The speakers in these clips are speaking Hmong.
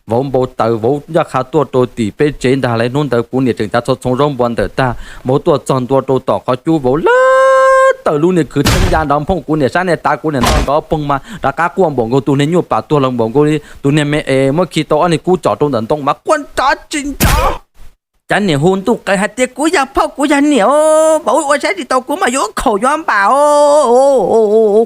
Vauv npau taws, vauv ncaj qha tuaj rau tim peb tsev ntag. Lawv hnub ntawd kuv niam tseem cav txhua txhoov zaub npua ntawm tag, vauv tuaj txog ntua rau tom qhov cub, vauv lawv taws lub niag khwv theeb ya nrov nphooj. Kuv niam sab niag tav, kuv niam nto nrov poog mas rov qab quaj npaum nkaus tus niag nyuj pas tuag los npaum nkaus li tus niag me es muab khi tau ob niag kub tsom rau ntawm ntoo mas quaj nrov tsis nrov. Cov niam hu ntuj qees hais tias, kuv yog phauj, kuv yog niam, vauv ua saib tsis tau kuv mas yuav khaum yuav npam.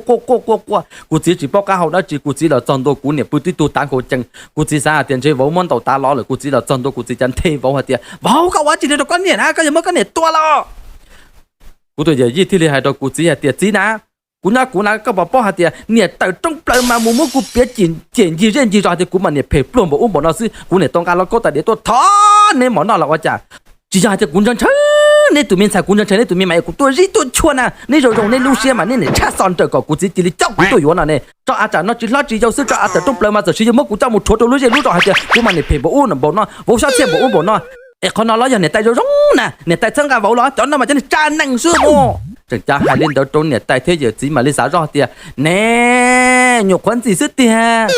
Quaj quaj quaj quaj, kuv txiv tsis paub qab hau dab tsi, kuv txiv los txog ntua kuv niam pw tib tug tav nkaus cees. Kuv txiv xav hais tias ntshe vauv muab ntaus tav los lawm, kuv txiv los txog ntua kuv txiv cav nthe vauv hais tias, vauv, koj ua tsi li rau koj niam na, koj yuav muab koj niam tua los? Kuv tus yawm yij thiaj li hais rau kuv txiv hais tias, txiv na, kuv nyob kuv na, koj puas paub hais tias niam tawm rooj plaws mas mus muab kuv piav cem ncig zej ncig zos tias kuv mas niam phem pluag npaum ub npaum no xwb. Kuv niam tau nqa lauj kaub tais diav tuaj thov neb mov noj los ua cas? Tsis yog hais tias kuv ntshaw ntshaw neb tus me ntxhais, kuv ntshaw ntshaw neb tus me mas es kuv tuaj zib tuaj chua na, neb zoo zoo neb lub siab mas neb niam tshaj xo nrawm kom kuv txiv cia li coj kuv tuaj yuav no ne. Tso av tsam no tsis hlob tsis yau xwb, tso av tawm rooj plaws mas txawm sis yuav muab kuv coj mus rhuav rau lub zej lub zos hais tias kuv mas niam phem npaum ub npaum no, vauv xyob txhiaj npaum ub npaum no. Es qhov no los yog niam tais zoo zoo na, niam tais txhawb nqa vauv los? Cov no mas cov niag tsa neeg xwb mus. Tseem cav hais li ntawd rau niam tais thiab yawm txiv mam li xav zoj tias, ne, nyuam qhuav ntxim xwb tiag.